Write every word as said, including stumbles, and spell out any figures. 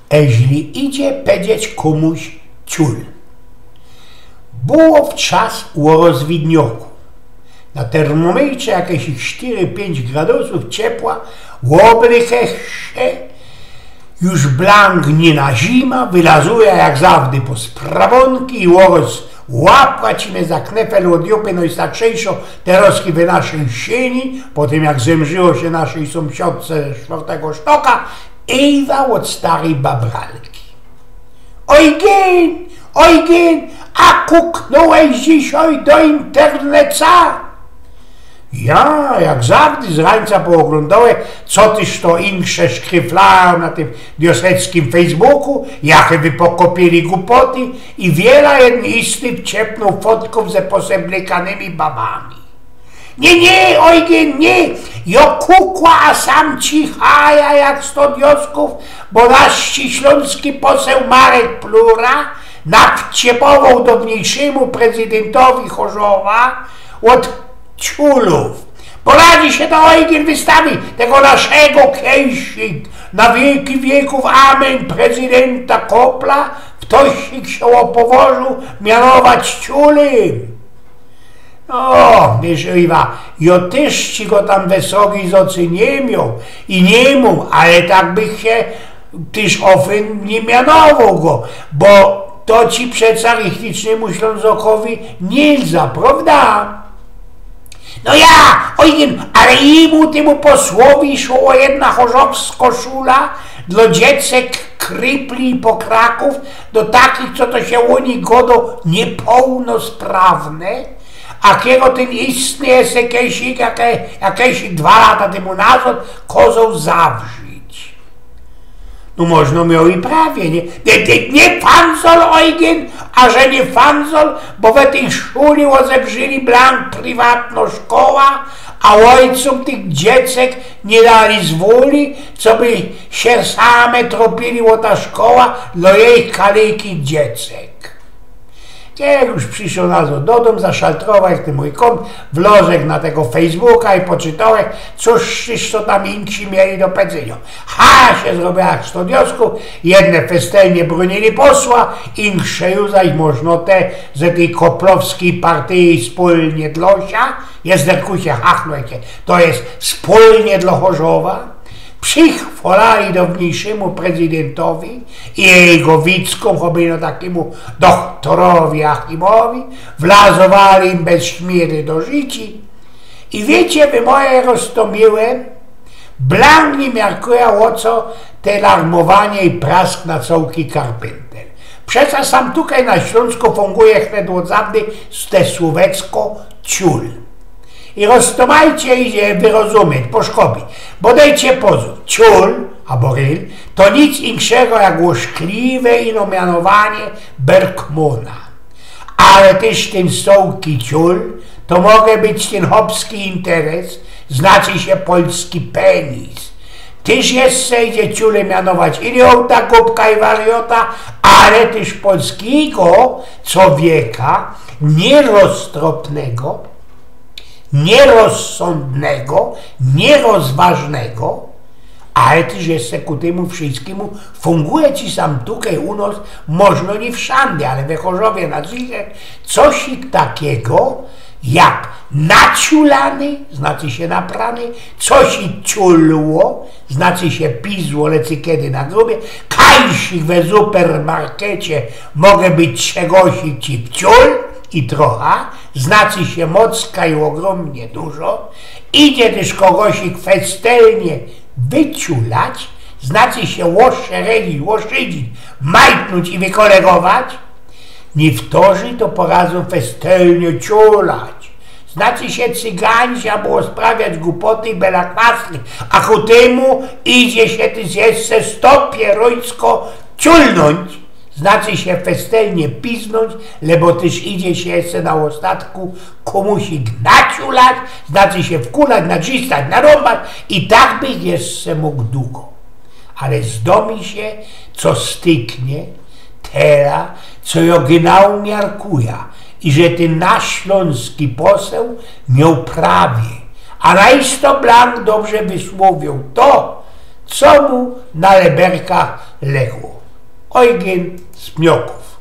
Eźli idzie pedzieć kōmuś ciul. Było wczas ô rozwidnioku. Na termometrze jakeś sztyry, piyńć gradusōw ciepła, ôblykech sie, już blank niy na zima, wylazuje jak zawdy po sprawōnki i ôrōz łapła ci mie za knefel ôd jupy nojstarczyjszo, terŏzki w naszyj siyni, po tym jak zemrziło sie naszyj sōmsiadce ze sztwŏrtego sztoka, Ewa ôd staryj babralki. Ojgyn, Ojgyn, a kuknōłeś dzisiej do interneca? Ja, jak zawdy z rańca pooglōndōłech, co tyż to insze szkryflają na tym dioseckim Facebooku, jakie wy pokopiyli gupoty i wiela jedyn istny wciepnōł fotkōw ze poseblykanymi babami. Niy, niy, Ojgyn, niy, jo kukła, a sam cichaja jak sto dioskōw, bo nasz ślōnski poseł Marek Plura nawciepowoł downyjszymu prezydyntowi Chorzowa ôd ciulōw. Poradzi sie to, Ojgyn, wystawi tego naszego kejsik na wiyki wiyków, amen, prezydynta Kopla, ftoś sie ôpowożōł mianować ciulym. No, wiysz, Ewa, jo tyż ci go tam wysoki z ôcy niy mioł i niy mōm, ale tak bych sie tyż ofyn niy mianowoł go, bo to ci przeca richticznymu Ślōnzokowi niy za, prŏwda? No ja, Ojgyn, ale jimu, tymu posłowi, szło jedna chorzowsko szula dlŏ dziecek, kripli i pokrakōw, do takich, co to sie ô nich godo, niypołnosprawne, a kiego tyn istny esekesik, jake-, jakeś dwa lata tymu nazŏd kozoł zawrzić. No możno mioł i prawie, niy? Niy, niy, niy fanzol, Ojgyn, a że niy fanzol, bo we tyj szuli ôzebrzyli blank priwatno szkoła, a ôjcōm tych dziecek niy dali zwoli, coby sie same tropiyli ô ta szkoła dlŏ jejich kalejkich dziecek. Kiej już prziszoł nazŏd do dōm, zaszaltrowech w tyn mōj kōnt, wlożech na tego Facebooka i poczytołech, cōż tyż to tam inksi mieli do pedzynio. Ha, sie zrobiło jak sto dioskōw, jedne festelnie brōniyli posła, inksze już zaś możno te ze tyj koplowskij partyje wspōlnie dlŏ sia, je, Derkusie, hachnōjcie, to je wspōlnie dlŏ Chorzowa, Przichwolali downyjszymu prezydyntowi i jego wickōm, choby ino takimu dochtorowi Achimowi, wlazowali im bez śmiyry do rzici. I wiycie wy, moje roztōmiłe, blank niy miarkujã, ô co te larmowanie i prask na cołki Carpenter. Przeca sam tukej na Ślōnsku fōnguje chnet ôd zawdy te słōweczko ciul. I roztōmajcie i wyrozumieć, poszkobi. Bo dejcie pozōr, ciul, abo ryl, to nic inkszego jak ôszkliwe ino mianowanie Bergmana. Ale tyż tyn stołki ciul, to może być tyn chopski interes, znaczy sie polski penis. Tyż jeszcze idzie ciule mianować iliota, gupka i wariota, ale tyż polskigo cowieka, nieroztropnego, nierozsōndnego, nierozważnego, ale tyż jeszcze ku tymu wszyskimu fōnguje ci sam tukej u nos, możno niy wszandy, ale we Chorzowie na dzisiej, cosik takigo jak naciulany, znaczy sie naprany, cosik ciulło, znaczy sie pizło, lecy kedy na grubie, kajsik we supermarkecie może być czegosik ci w ciul i trocha, znaczy sie mocka i ôgrōmnie dużo, idzie tyż kogosik festelnie wyciulać, znaczy sie ôszerydzić, ôszydzić, majtnōńć i wykolegować, niyktorzy to poradzōm festelnie ciulać. Znaczy sie cygańć abo ôsprawiać gupoty i belakwasty, a ku tymu idzie sie tyż jeszcze sto pierōńsko ciulnōńć, znaczy sie festelnie piznōńć, lebo tyż idzie sie jeszcze na ôstatku kōmusik naciulać, znaczy sie wkulać, nadzistać, narōmbać i tak bych jeszcze mōg dugo. Ale zdo mi sie, co styknie, tela, co jo genau miarkuja, i że tyn nasz ślōnski poseł mioł prawie, a naisto blank dobrze wysłowioł to, co mu na leberkach legło. Eugen Smioków.